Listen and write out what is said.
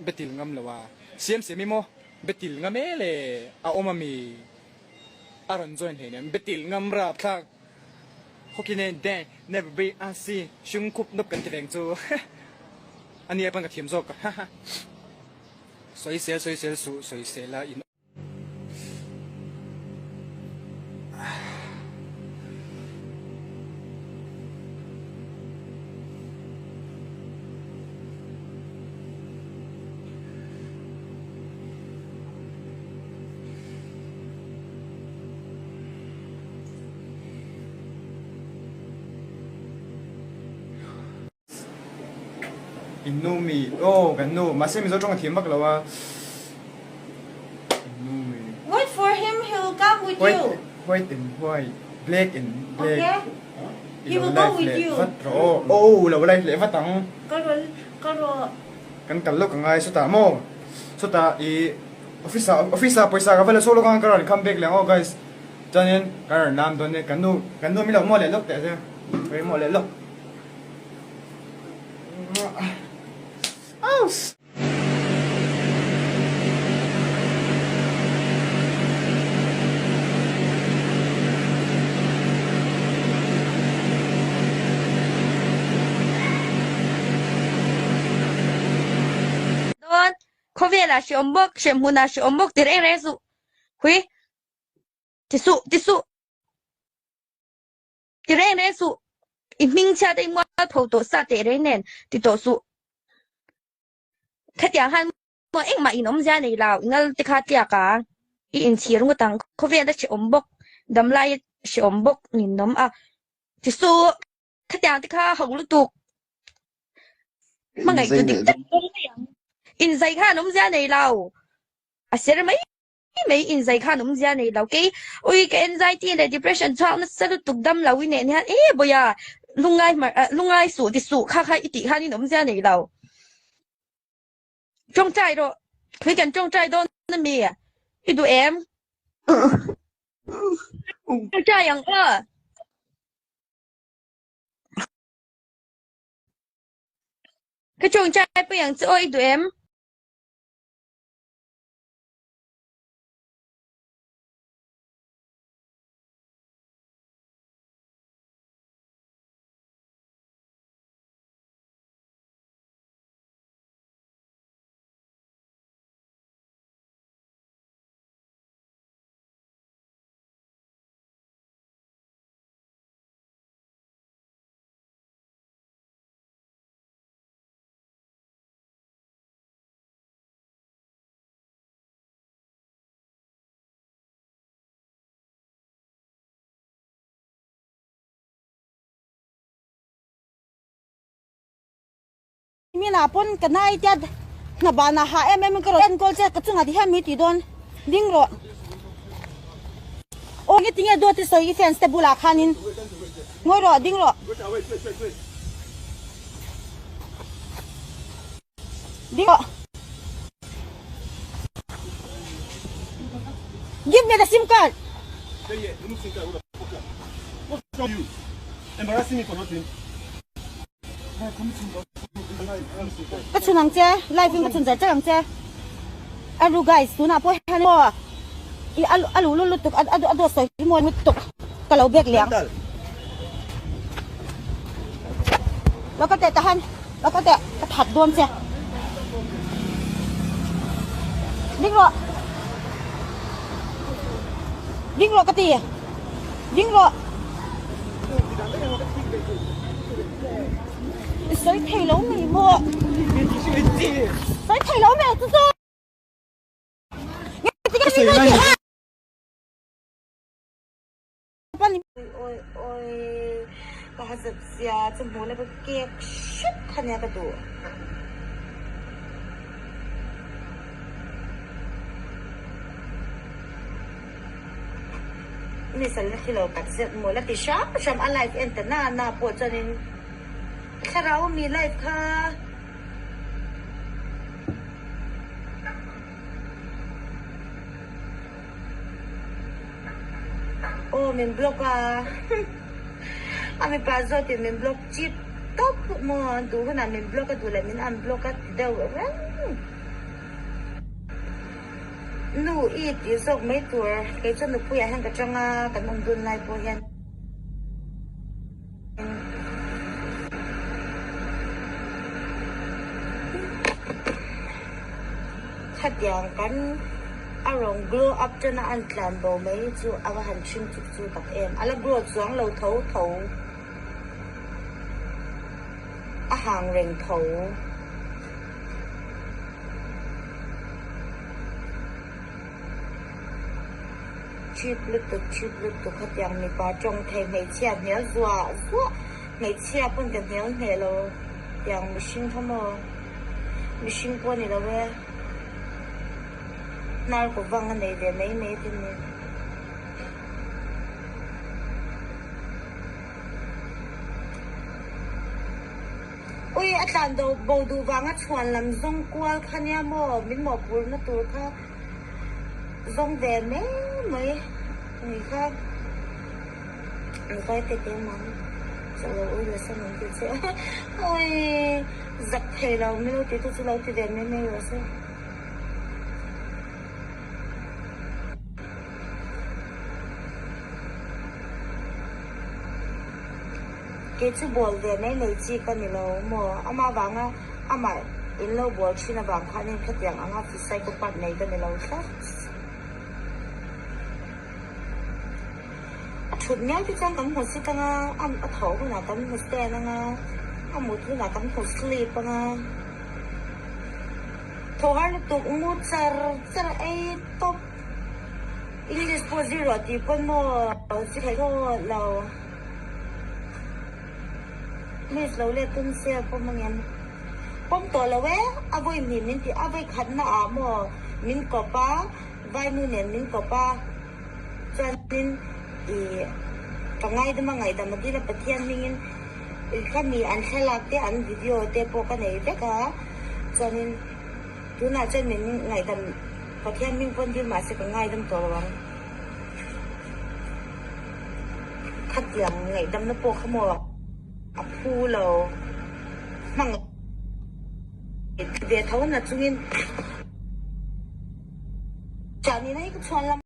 Betil ngam lo a. Siam siam i maw? Betil ngam e le a awm ami? A rawn join hleinem. Betil ngam rapthlak. Hockey nen dang never be a si hring khup nawp kan ti veng chu a nia pawn ka thiam zawk haha. Sawisel sawisel suh sawisel a in. In nu mi aw kan nu mahse Mizo tawng a thiam vak lo a in nu mi. Wait for him he will come with you. White and white black and black. Okay I he lo will go live with leh you. vat rawh aw aw lo live leh vat ang. Ka rawn ka rawh. Kan kal lawk angai sawtah maw sawtah i office ah office ah pawisa ka va la chhuak lawk ang ka rawn come back leh ang aw guys chuanin ka rawn lam dawn e kan nu kan nu min lo maw leh lawk teh se pawimawh leh lawk Aus. Dawn, khawvelah hreawm bawk, hremhmunah hreawm bawk ti reng reng suh. Hui, ti suh, ti suh. Ti reng reng suh. I hming chhiat a i mual pho tawh sa teh reng nen ti tawh suh. Khatiang han maw engmah in awmzia nei lo, i ngal te kha tliak a, i inchhir ngawt ang. Khawvel a hreawm bawk, damlai a hreawm bawk ninawm a. Ti suh. Khatiang te kha ho lutuk. Hmangaih tu dik tak dawn mai ang. Inzai khan awmzia nei lo. A ser mai mai inzai khan awmzia nei lo. Kei ui ka anxiety leh depression chhuak nasa lutuk dam lo i nen hian e bawiha lungngai lungngai suh ti suh kha kha i tih khan in awmzia nei lo. Tawngtai rawh. Khui kan tawngtai dawn a mi? I duh em? Tawngtai ang aw. Ka tawngtai pui ang che aw i duh em? Mina pawn ka nai tia hna ban ah hah em em in ka rawn enkawl che ka chungah ti hian mi tih dawn ding rawh aw nge tinge dawt i sawi i fans te bulah khanin ngawi rawh ding rawh ding rawh give me the sim card. Ka chhun ang che, live in ka chhun zar zar ang che. Aru guys, tunah pawh hian maw i a luh lut lutuk a dawt sawi hi maw lutuk ka lo bek leh ang. Lo ka teh tahan, lo ka teh ka that dawn che. Ding rawh. Ding rawh ka ti. Ding rawh. I sawi thei lo mai maw? Sawi thei lo mai chu chu. Oi oi ka hazat zia chu hmu la ka kek hrep kha nia ka duh. Mi sal na thilo tak zet maw la ti hram hram a live en ta na na pawh chuanin thlarau mi live kha Aw min block a a mipa zawt in min block chip tawp maw duh hunah min block a duh leh min unblock a ti deuh reng. Nu i tih zawk mai tur kei chuan nupuiah hian ka tang a, kan awm dun lai pawh hian. Khatiang kan a rawn glow up tana an tlan bo mai chu a va han hring chuk chu tak em. A la glow chuang lo tho tho. A hang reng tho. Cheap lutuk cheap lutuk khatiang mipa tawng thei hmeichhia hmel zuah zuah hmeichhia pawn ka hmel hneh lo tiang mihring kha maw mihring pawh a ni lo e hnar kaw vang a nei ve mai mai te ni. Ui a tlan do bo duh vanga chhuan lam zawng kual kha nia maw min mawhpurna tur kha zawng ve mai mai ni kha vai te te mang chawh lo ui la san ang tih che ui zak thei lo mi lo ti tu chu lo ti ve mai mai rawh se. Kei chu bawl ve mai mai chi ka ni lo maw? Amah vanga amah in lo bawl thin avang khanin khatiang anga psychopath nei ka ni lo tlat. A thut miau te chuan kan hmu sit anga, a tho hunah kan hmu stand anga, a mut hunah kan hmu sleep anga. Thaw har lutuk mu char char ei tawp. English pawh zir rawh tih pawn maw zir theih thlawt lo. Miss lo let tum se a pawm angem? Pawm tawh lo e, a vawi hnih min ti a vawi khatna ah maw min kawp a, vainu nen min kawp a, chuanin ih ka ngaidam a ngaihdam a dil a Pathian hmingin ka mi an thlalak te an video te pawh ka nei vek a, chuanin tunah chuan min ngaihdam Pathian hming pawn dil mahse ka ngaidam tawh lo ang. Khatiang ngaihdamna pawh kha maw a phu lo hmang ve tho na chungin chah nihna hi ka chhuan lam.